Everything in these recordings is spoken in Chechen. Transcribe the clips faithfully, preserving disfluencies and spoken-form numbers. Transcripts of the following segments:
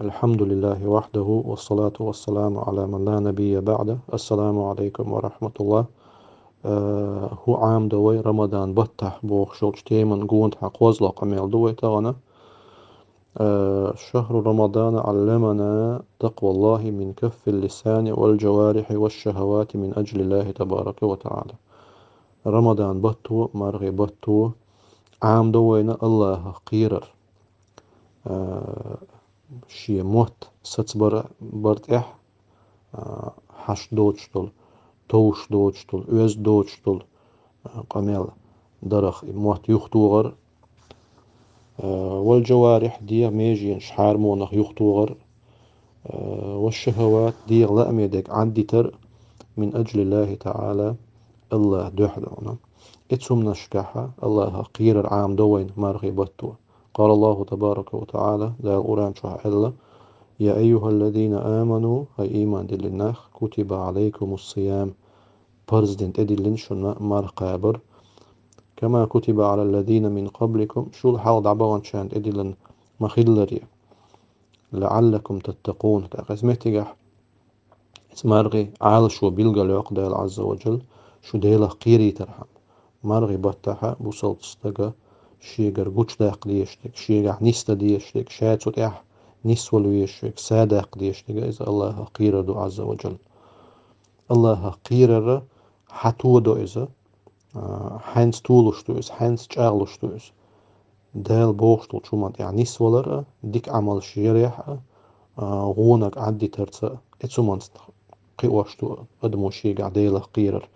الحمد لله وحده والصلاة والسلام على من لا نبي بعده. السلام عليكم ورحمة الله. Э, хӀу Ӏамадо вай Рамадан баттахь бохуш йолчу теман гонаха кхозлагӀа къамел ду вай тахана. Э, شهر رمضان علمنا تقوى الله من كف اللسان والجوارح والشهوات من أجل الله تبارك وتعالى. Рамадан батто, мархи батто Ӏамадо вайна Аллахах кхерар. А, шен мотт сацабар, бар тӀехь, а, хьашт доцуш долу, товш доцуш долу, оьзда доцуш долу, а, къамел дарах и мотт юхатохар, а, вал джаварихь, дегӀан меженаш хьарамонах юхатохар, а, ва шахават, дегӀан лааме дерг Ӏаддитар, мин аджлиллахи таӀала, Аллах дуьхьа долуна. И цумнашкахьа Аллахах кхерар Ӏамадо вайна мархи батто. قال الله تبارك وتعالى, Дала Къуръан чохь аьлла: يا أيها الذين آمنوا, хӀай ийман диллина нах, كتب عليكم الصيام, парз дина тӀедиллина шуна марха кхабар, كما كتب على الذين من قبلكم, шул хьалха дӀабаханчарна тӀедиллина ма-хиллара, لعلكم تتقون, тӀаккха иза меттигехь, иза мархи Ӏалашо билгалйоккху Дала Ӏазза ва Джалла, шу Делах кхерийтархьама. Мархи баттахьа бусалба стага шегара гучудаккха дезаш дерг, шегахь нисдан дезаш дерг, ша цу тӀехь нисвала везаш верг, са даккха дезаш дерг, иза Аллахах кхерар ду Ӏазза ва Джалла. Аллахах кхерар хьан тодо иза, а, хьаьнца толуш ду иза, хьаьнца чӀагӀлуш ду иза. Дала бохуш долчу хӀуманна тӀехь нисвалар а, дика Ӏамалш ярехь а, а, гӀонах Ӏаддитарца а, и цуманца кхиош ду адамо шегахь Делах кхерар.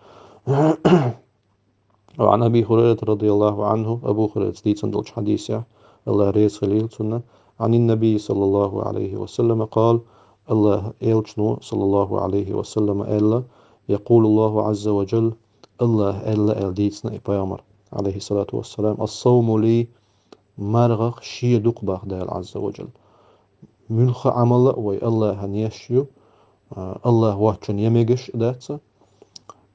وعن أبي هريرة رضي الله عنه, Абу Хурайрас дийцина долчу хьадисехь, Аллах реза хуьлийла цунна, عن النبي صلى الله عليه وسلم قال, Аллах элчано, саллаллаху Ӏалайхи ва саллама, аьлла: يقول الله عز وجل, Аллах аьлла аьлла дийцина и пайхамар, Ӏалайхи салату вассалам: الصوم لي, мархах шен ду-кх, бах Дала Ӏазза ва Джалла. Муьлхха Ӏамал а вай Аллахьан еш ю, а, Аллах воцчунна ян мегаш а дац,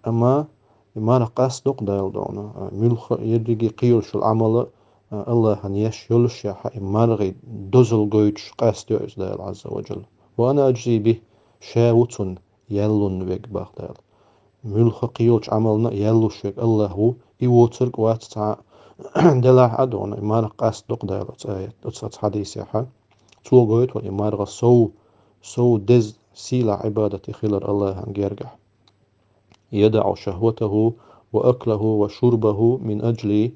амма и марха къастадо-кх Дала дона, а, муьлхха а ерриге кхийолуш йолу Ӏамал а, а, Аллахьан еш йолушехь, и мархи дозалла гойтуш къастайо иза Дала Ӏазза ва Джалла. وأنا أجزي به, ша ву цунна ял лун верг, бах Дала. Муьлхха кхийолчу Ӏамална ял луш верг Аллах ву, и воцург а вац цхьа а, делахь а дона, и марха къастадо-кх Дала оцу аят, оцу, оцу хьадисехь. Цо гойту вайна и марха сов, сов деза, сийлахь Ӏибадат и хилар Аллахьан гергахь. يدع شهوته وأكله وشربه من أجلي,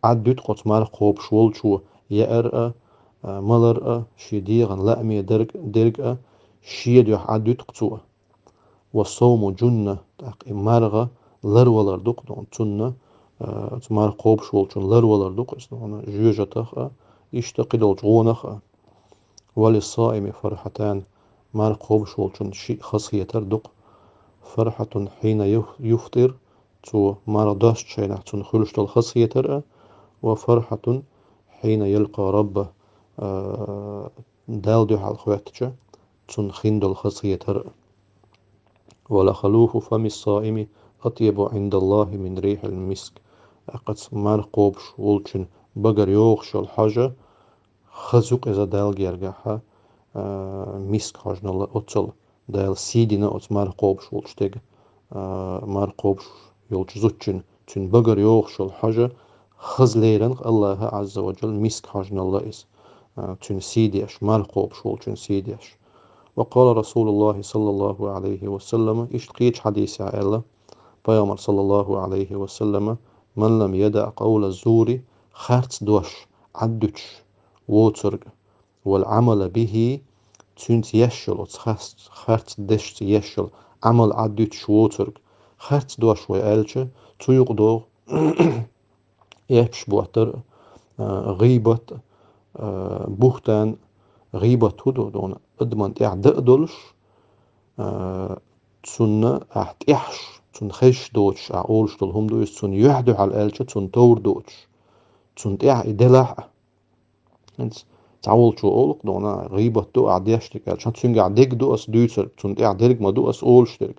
Ӏаддуьту-кх оцу марха кхобуш волчо яар а, а, малар а, шен дегӀан лааме дерг, дерг а, шен дуьхьа Ӏаддуьту-кх цо. والصوم جنة, тӀаккха и марха ларвалар ду-кх дона, цунна, а, оцу марха кхобуш волчунна ларвалар ду-кх иза дона, жоьжатах а, иштта кхидолчу гӀонах а. وللصائم فرحتان, марха кхобуш волчунна шиъ хазахетар ду-кх. فرحة حين يف-, يفطر, цо марха достучу хенахь цунна хуьлуш долу хазахетар а, وفرحة حين يلقى ربه, а, Далла дуьхьал хоьттуча, цунна хин долу хазахетар а. ولخلوف فم الصائم أطيب عند الله من ريح المسك. ТӀаккха марха кхобуш волчун багара йогӀуш йолу хьожа хаза ю-кх иза Далла гергахьа, а, миск хьожанал оццул. Дала сий дина оцу марха кхобуш волчу стеган, а, марха кхобуш йолчу зудчун, цуьнан багара йогӀуш йолу хьожа хаза лерина-кх Аллаха Ӏазза ва Джалла миск хьожанал иза, а, цуьнан сий деш, марха кхобуш волчун сий деш. وقال رسول الله صلى الله عليه وسلم, иштта кхечу хьадисехь аьлла Пайхамар, саллаллаху Ӏалайхи ва саллама: من لم يدع قول الزور, харц дош Ӏаддуьтуш воцург, والعمل به, цуьнца еш йолу, оцу харц, харц дешца еш йолу Ӏамал Ӏаддуьтуш воцург. Харц дош вай аьлча, цу юкъа догӀу эпаш боттар, а, гӀийбат, а, бухтан, гӀийбат хӀун ду дона, адаман тӀехь дан а долуш, а, цунна ахь тӀехьаш, цунна хезаш доцуш, ахь олуш долу хӀума ду иза, цунна юьхь-дуьхьал аьлча, цунна товр доцуш, цунна тӀехь и делахь а. ХӀинца цхьаволчо олу-кх дона, гӀийбат ду ахь деш дерг аьлча, цуьнгахь дерг ду ас дуьйцург, цунна тӀехь дерг ма ду ас олуш дерг.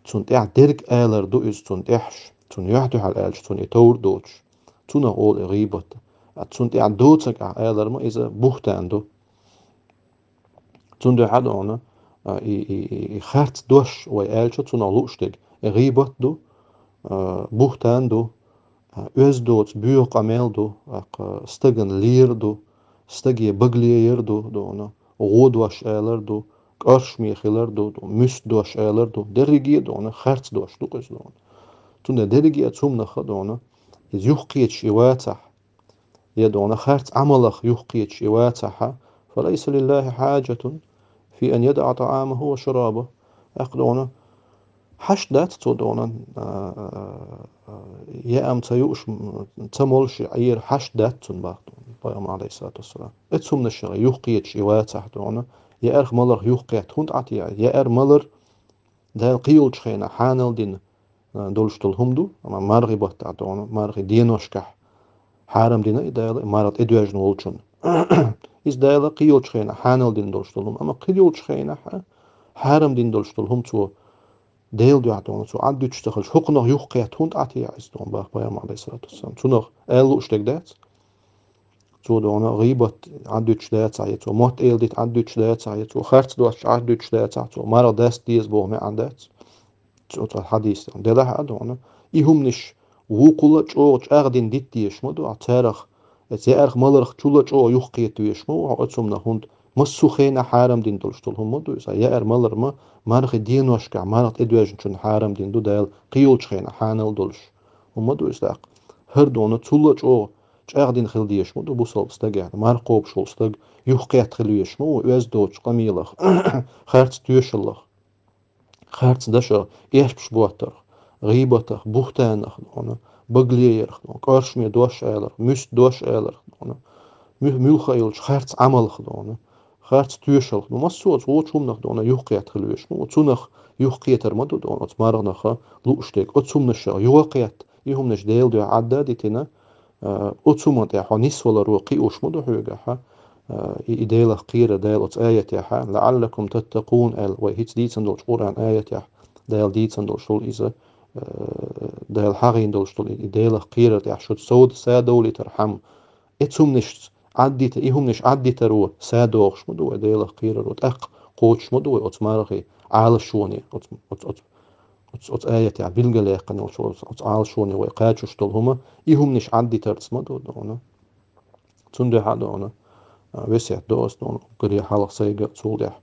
Цунна тӀехь дерг алар ду иза, цунна тӀехьаш, цунна юьхь-дуьхьал аьлча, цунна и товр доцуш. Цунах олу и гӀийбат. А цунна тӀехь доцург ахь алар ма иза бухтан ду. Цундуьхьа дона, а, и, и, и, и харц дош вай аьлча цунах лууш дерг. И гӀийбат ду, а, бухӀтан ду, а, оьзда доцу боьха къамел ду, а, кхы стагана лер ду, стаге багале яр ду, дона, гӀо дош алар ду, кӀоршаме хилар ду, дона, муьст дош алар ду, дерриге а дона, харц дош ду кхуза дона. Цундела дерриге а цу хӀуманах дона, иза юхакхеташ и вацахь, я дона харц Ӏамалах юхакхеташ и вацахьа, فليس لله حاجة في أن يدع طعامه وشرابه. ТӀаккха дона хьашт дац цо дона, а, а, а, яам ца юуш, м, ца молуш Ӏийра хьашт дац цунна бах дона, пайхамар, алейхиссалату вассалам. Эцу хӀуманашах юхакхеташ и вацахь дона, яарх маларх юхакхетта хӀунда Ӏатеха, яар малар Дала кхийолчу хенахь хьанал дина, а, долуш долу хӀума ду, амма мархи баттахь дона, мархи деношкахь хьарам дина и Дала, и марха тӀедоьжна волчунна. Иза Дала кхийолчу хенахь хьанал дина долуш долу хӀума, амма кхийолчу хенахь, а, хьарам дина долуш долу хӀума цо Делан дуьхьа дона, цо Ӏаддуьтуш ца хилча, хӀокхунах юхакхетта хӀунда Ӏатеха иза дона бах пайхамар, алейхиссалату вассалам. Цунах аьлла лууш дерг дац. Цо дона гӀийбат Ӏаддуьтуш дацахь, я цо мотт-эладита Ӏаддуьтуш дацахь, я цо харц дош Ӏаддуьтуш дацахь, цо марха даста деза боху маьӀна дац. Цо цхьа хьадис делахь а дона. И хӀуманаш вукхула чӀогӀа чӀагӀдина дита дезаш ма ду, а царах, эцу яарх маларх чула чӀогӀа юхакхета везаш ма ву, хьо оцу хӀуманах хӀунда массо а хенахь хьарам дина долуш долу хӀума ма ду иза. Яар малар ма мархи деношкахь марха тӀедоьжначунна хьарам дина ду Дала, кхийолчу хенахь хьанал долуш хӀума ма ду иза тӀаккха. ХӀара дона цула чӀогӀа чӀагӀдина хила дезаш ма ду бусалба стагехь, марха кхобуш волу стаг юхакхетта хила везаш ма ву оьзда доцучу къамелах, харц тоьшаллах, харц дашах, эшпаш боттарх, гӀийбатах, бухӀтанах дона, багалеярх дона, кӀоршаме дош аларх, муьст дош аларх дона, муь-, муьлхха а йолчу харц Ӏамалх дона, харц тоьшалх дона, массо а оцу вочу хӀуманах дона юхакхетта хила везаш ма ву, цунах юхакхетар ма ду дона оцу марханах лууш дерг, оцу хӀуманашах юхакхетта, и хӀуманаш Делан дуьхьа Ӏадда а дитина, а, оцу хӀуманна тӀехь хьо нисваларо кхиош ма ду хьоьгахь, а, и, и Делах кхерар Дала оцу аятехь, «لعلكم تتقون», аьлла, вай хӀинца дийцина долчу Къуръан аятехь Дала дийцина долуш долу иза, а, Дала хьахийна долуш долу и Делах кхерар тӀехь шуьца совда садовлийтархьама, эцу хӀуманаш Ӏаддита-, и хӀуманаш Ӏаддитаро садохуш ма ду вай Делах кхераро, тӀаккха кхочуш ма ду вай оцу мархи Ӏалашоне, оцу, оцу, оцу, оцу, оцу аятехь билгалъяьккхина йолчу оцу, оцу Ӏалашоне вай кхачош долу хӀума, и хӀуманаш Ӏаддитарца ма ду дона. Цундела дона, а, весет до ас дона, уггаре хьалха сайга а цул тӀаьхьа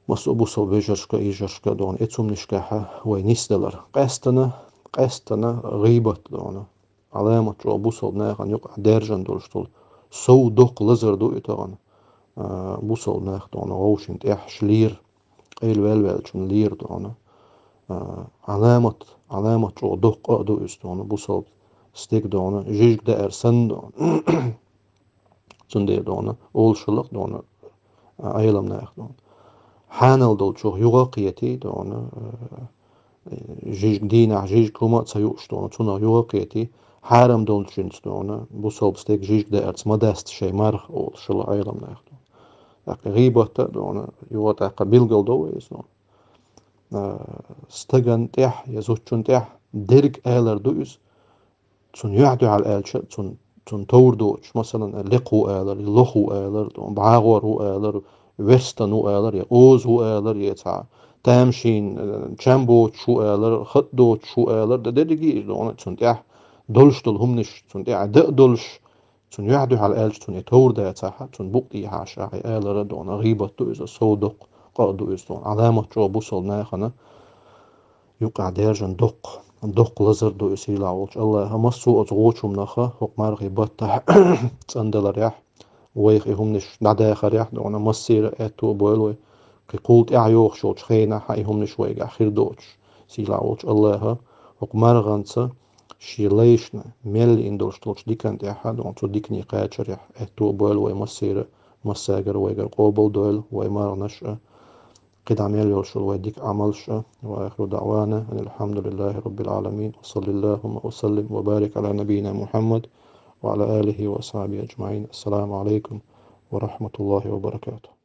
массо а бусалба вежаршка, йижаршка дона, эцу хӀуманашкахь вай нисдалар. Къаьстина, къаьстина гӀийбат дона. Ӏаламат чӀогӀа бусалба нахана юкъахь даьржина долуш долу сов доккха лазар ду и тахана. А, бусалба нах дона вовшийн тӀаьхьаш лийр, къайла ваьлла-ваьллачунна лийр дона. А, Ӏаламат, Ӏаламат чӀогӀа доккха а ду иза дона, бусалба стеган дона, жижиг даар санна дона. Цундела дона, олуш хилла-кх дона, а, Ӏеламнаха дона. Хьанал долчух юха а кхетий дона, а, жижиг дийнахь, жижиг хӀума а ца юуш дона, цунах юха а кхетий, хьарам долчуьнца дона, бусалба стеган жижиг даарца ма даста шайн марха олуш хилла Ӏеламнаха дона. ТӀаккха гӀийбат а дона, юха тӀаккха билгал до вай иза дона. А, стагана тӀехь, я зудчунна тӀехь дерг алар ду иза. Цунна юьхь-дуьхьал аьлча, цунна, цунна товр доцуш, масалан, лекха ву алар, лоха ву алар, бӀагӀор ву алар, верстан ву алар, я оза ву алар, я цхьа тамашийна, э, чам боцуш ву алар, хатӀ доцуш ву алар, дан дерриге а иза дона, цунна тӀехь долуш долу хӀуманаш, цунна тӀехь дан а долуш, цунна юьхь-дуьхьал аьлча, цунна и товр дацахь, цунна букъ тӀехьашахь, и алар а дона, гӀийбат ду иза, сов доккха къа а ду иза дона. Ӏаламат чӀогӀа бусалба нахана юкъахь даьржина доккха, доккха лазар ду и сийлахь волчу АллахӀа. Массо а оцу гӀочу хӀуманаха, хӀокху мархи баттахь цӀандаларехь, вайх и хӀуманаш дӀадахарехь дона, массеран а аьтто а бойла вай, кхин кхул тӀаьхьа йогӀуш йолчу хенахь и хӀуманаш вайгахь хир доцуш. Сийлахь волчу АллахӀа хӀокху марханца шен лайшна мел йина долуш долчу диканна тӀехь дона, цу дикане кхачарехь аьтто а бойла вай массеран а, массаьргара вайгара къобал дойла вай марханаш а, кхидӀа мел йолуш йолу вай дика Ӏамалш а. وآخر دعوانا أن الحمد لله رب العالمين، وصل اللهم وسلم وبارك على نبينا محمد وعلى آله وأصحابه أجمعين. السلام عليكم ورحمة الله وبركاته.